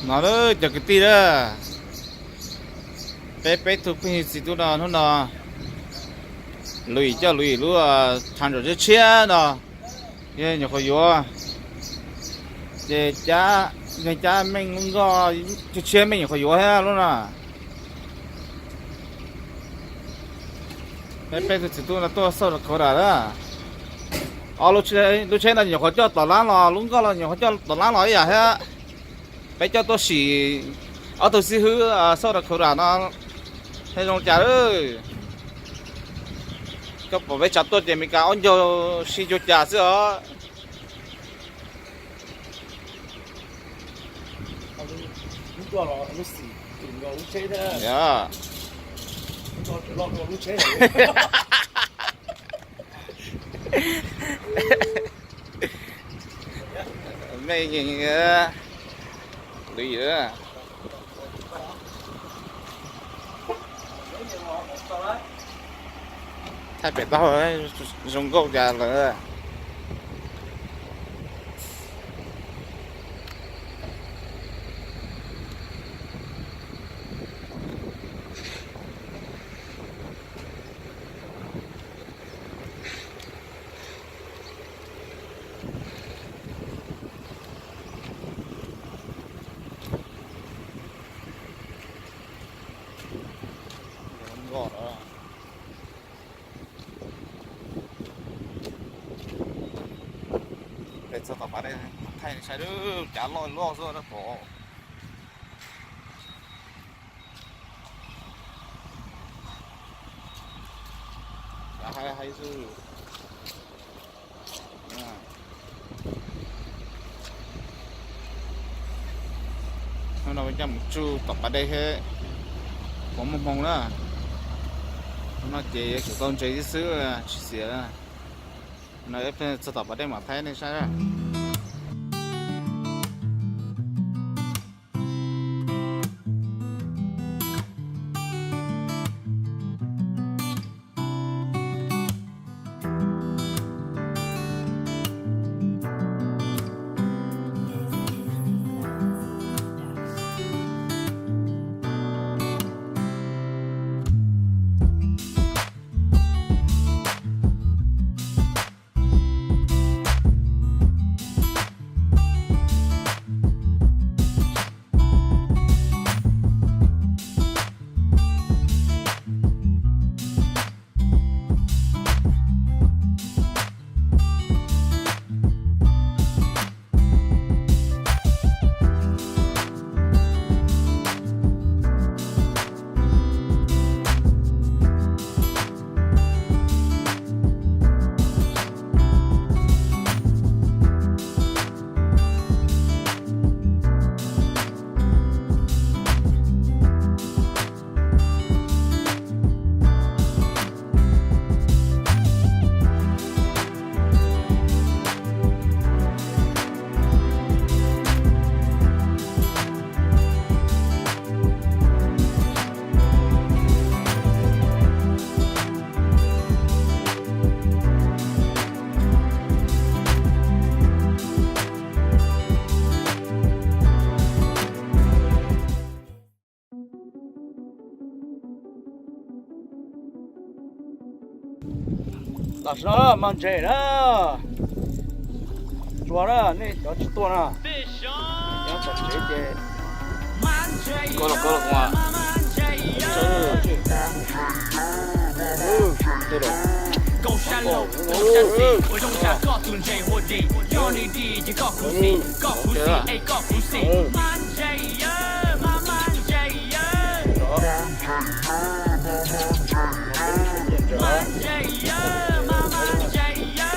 No cov kwv tij a, peb peb tug phooj ywg txiv tub no hnub no lub ib coj lub ib lub thaj tsam tshiab tshiab no yog nyuam qhuav yuav, ces cab, yog cab meej lub nkoj tshiab tshiab meej nyuam qhuav yuav thiab lub no. Peb peb tug txiv tub no tuaj xauj rau khauv ram a. Lub tsheb no nyuam qhuav coj tom lab los, lub nkoj los nyuam qhuav coj tom lab los ib yam thiab. Peb coj tuaj sim ob tug xib hwb xauj rau khauv ram no, thiaj zoo cas lawm. Koj pom peb tsam tuaj ces Meskas ob ncaug sib cuag cas xwb os. Mej yeej li. Thaij pem taub hau zoo nkauj cas lawm. Peb txog tom pas dej, thaij saib, cav loj loj xwb na pom. Cav haib haib xwb. Hnub no peb coj mus tsuj tom pas dej thiab, puas muaj hmoo na. Hnub no ces yuav tsum tau ntses xwb xwb, tsis xiam. No peb txog tom pas dej mam thaij nej saib. Tam sim no mag ntses na, tsuas na, nej cov tsis tuaj na, nyob tom tsev ces koj los koj los.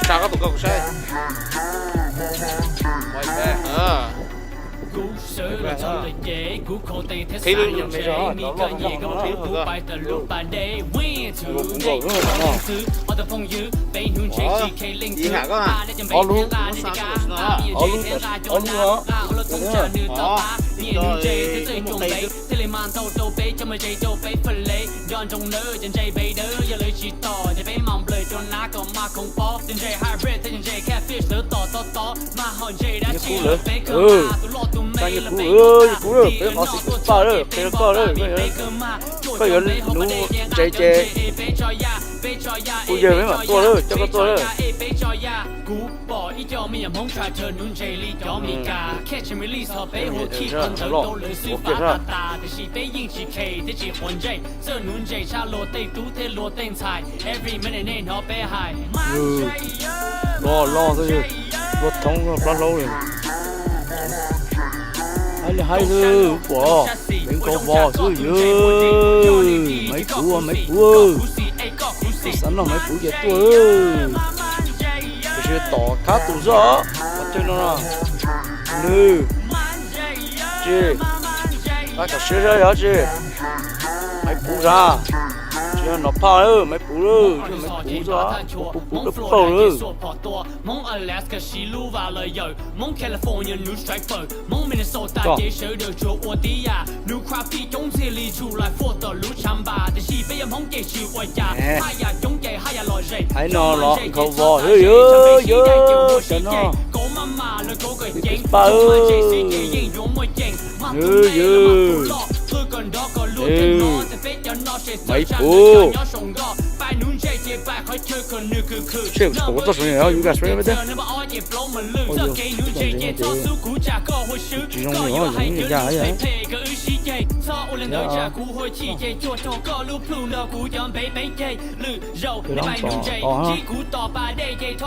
Tsa koj tus koj kuv saib. Qhib lub me zog, qhib lub me zog. Ob lub, ob lub, ob lub os. Tus loj tus Pab yog kuv, yog kuv lawm, peb qhov xwm kuv pab lawm, qhia rau koj lawm, koj yuav nuv ntses ces kuv yawg peb mam tuaj lawm, coj koj tuaj lawm. Los los xwb, luag thoob luag plaub hlaub li. Haib li haib xwb, pom Maiv Nkaus Vos xwb yog. Maiv Puv, Maiv Puv, koj xav noj Maiv Puv ces tuaj. Tiam sis tom khab tus xwb os, qhov chaw no na. Nws, tsis, pab kom siab zog yog tsis. Maiv Puv sav, tsis yog Nom Phaj lawm, Maiv Puv lawm, yog Maiv Puv xwb, Puv Puv dawb paug lawm. Hais no los Nkhaus Vos, yog, yog, cov no. Pab, yog, yog. Maiv Puv. Tsheb, kuv txoj saum no, you guys ready with that? Tsis zoo li os, zoo li yam yam. Ntes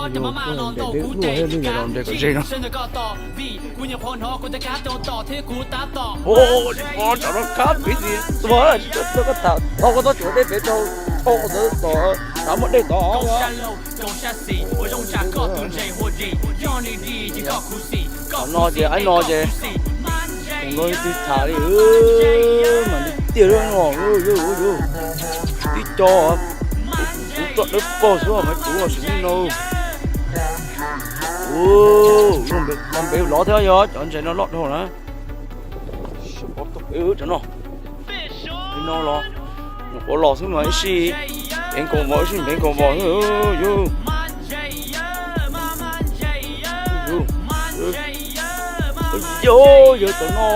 deb luaj thiab, ntes kom ze no. Tsam no khab piv tsis tuag, tsis tuaj koj tham, thauj koj txoj tsuav dej pem rau, thauj koj ntawd tom, tav muaj dej tod. Qhov no ces, aib no ces, koom no twg tham li, mam li tiag no, tib co, kuv txoj dawb paug xwb, Maiv Puv tsis muaj no. Ua, npem lov thiab yog cov ntses no loj dhau na. Cov no, no los, nyuam qhuav los xwb mas ib sij npem nkaus vos, ib sij npem nkaus vos xwb. Yog, yog cov no,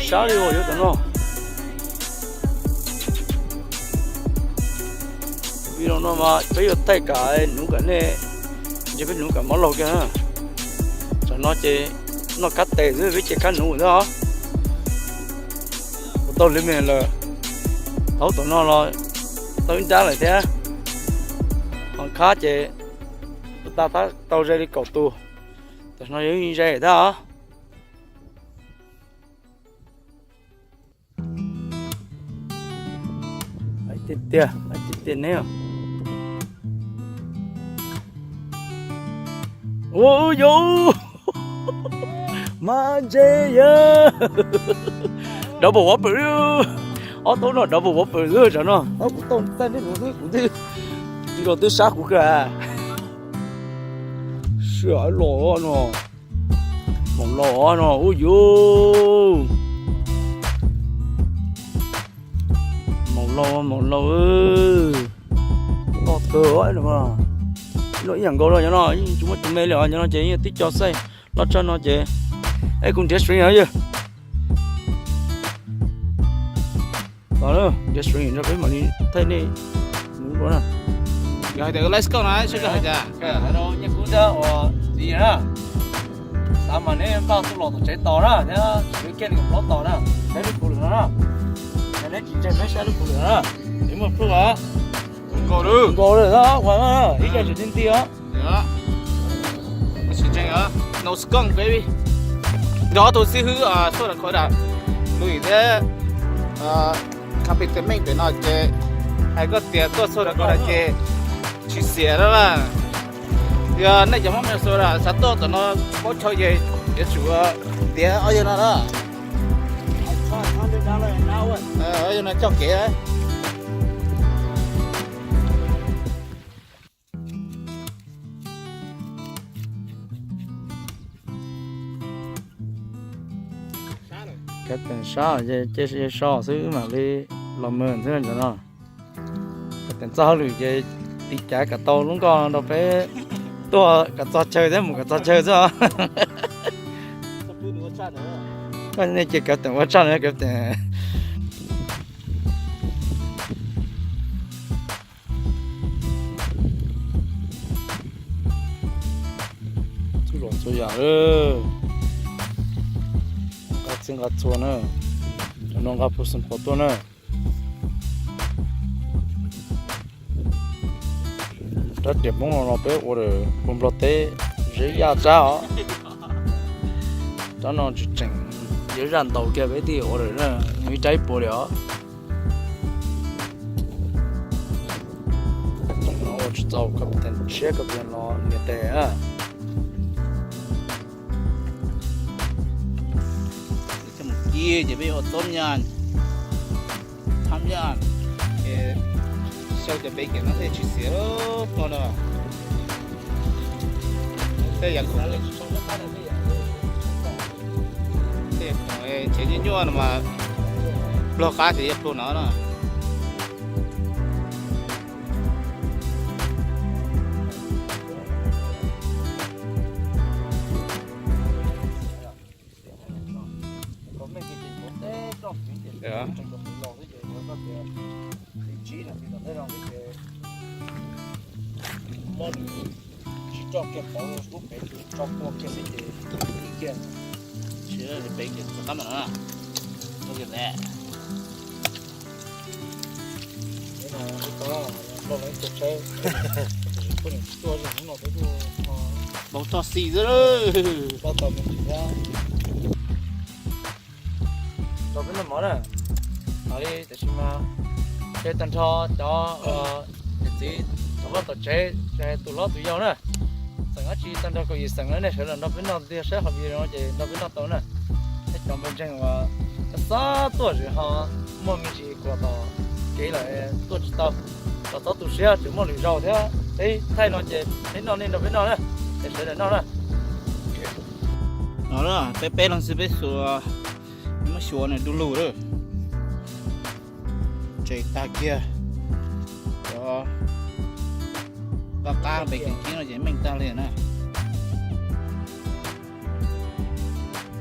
sab li yog cov no. Vim no no mas peb yuav thaij kam nuv kam nej, ntshe peb nuv kam mob laug kiag. Tsam no ces noj kab tes xwb, peb cia kab nuv xwb os. Kuv tau lwm me lawm, thaub tom no los tau ib nrab lawm thiab. Ho khab ces ua tau ze li kaum tus, tam no yog ze thiab os. Tiag tiag, tiag tiag neb. Ua yau, mas ntse yog. Double whopper, ob tug no double whopper xwb tsam no. Kuv tau tag neb xwb kuv twb, tsis los twb sab kuv kawg. Sib los no, maum laus no ub yus. Maum laus, maum laus, toj tawg no. Ib yam nkaus no, cov no yeej tsis muaj tus me li os, cov no ces yeej tib co xaij loj tshaj no ces. Es kuv nrhiav string yog. Los, nrhiav string no peb mam li thaij nej mus dua na. Yog hais tias let's go na, seb koj hais tias, rau Nyiaj Kub thiab uas txiv na, xav mas neb npaj tuaj los tom tsev tos na, thiab tsis kiag li kom plaub tos na, saib lub puv lwm no na. Yog neb tsis ntseeg peb saib lub puv lwm no na, neb muaj proof os. Nkaus lawm, nkaus lawm, ib co tseem nti nti os. Ntseeg, no scope baby. Nkawd ob tug xib hwb, xauj da khov da, Louis thiab Captain Meej pem no ces hais koj tias tuaj xauj da khov da ces tsis xiam na. Yog nej cov Hmoob Minnesota xav tuaj tom no paub chaw ces yuav tsum tiav ob yawg no na. Ob yawg no coj kev. Kav teem sab ces cia so xwb mam li los mus xwb cov no. Kav teem txoj hauj lwm ces tiv cav kom tau lub nkoj rau peb tuaj kom txog chaw thiab mus kom txog chaw xwb os. Koj nej cia captain ua tsaj na, captain. Txhua yam, nqa txhij nqa txhua na, cov no nqa pug xeem pov tuaj na. Rab riam Hmoob no no peb ua pug Nplog teb zeb yaj rab os. Rab no tsis tseem, yog zaj ntaus kiag peb thiaj ua ib rab ib puas li os. Ua tsis tau, koj tes tshiab koj tes no niam tes na. Coj mus kib ces peb ua tob nyaj, thab nyaj, ces xyaw cov pem kiag no thiaj tsis xiav no na. Tej yam khoom, tej yam khoom nrhiav nyuaj nyuaj no mas pluag qab ces yog pluag no na. Tsis tso kiag pauv lub pem, tso kua kiag xwb ces ib kiag. Tsis pem kiag txog qab mas no, txog kiag ne. Pauv txog xis xwb. Rau peb noj mov na. Hais li tiam sis mas ces tag nrho cov niam txiv thaum loj tom tsev, tus hlob tus yau na, xeem dab tsi tag nrho kaum yim xeem na, nej sawv daws nrog peb noj tiag, saib hauv video no ces nrog peb noj tau na. Thiab cov npawg ntseeg uas xav tuaj zem ho muaj me ntsis kuas tom kev lawm tuaj tsis tau, los txhob tu siab, tseem muaj lwm zaus thiab. Peb thaij no ces peb noj nej nrog peb noj na, ces sawv daws noj na. No peb peb leeg xwb peb xuas, muab xyuas nws du lug lawm. Tsev tag kiag. Cov qab qab pem kev kib no ces meej tag li na.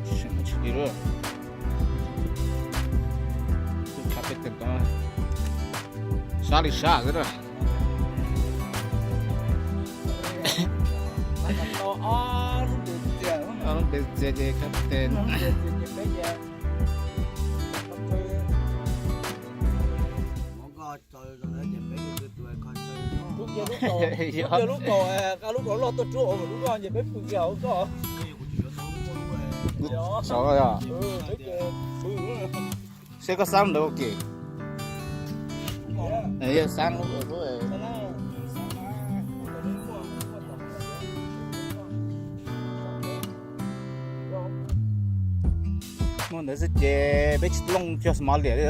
Tsis li lawm. Tus khav pem tes tod sab li sab xwb na. Ob lub npe txias ces khav pem tes. Lub kaus, lub kaus loj tuaj rub hauv lub no ces peb pw kiag hauv koj. Seb koj xab ntawd ua ke. Yog xab lub. Muaj ntawd xwb ces peb tsis looj cuag xmov liam li.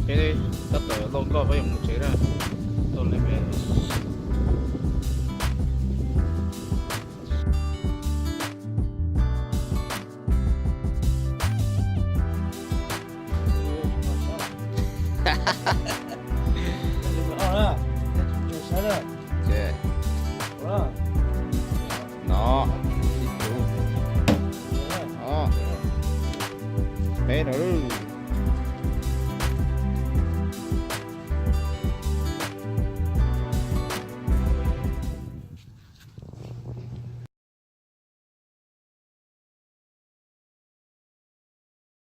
Peb tab tom lauj nkoj peb yuav mus tsev na. Tau li peb No, ib tug. Peb rau.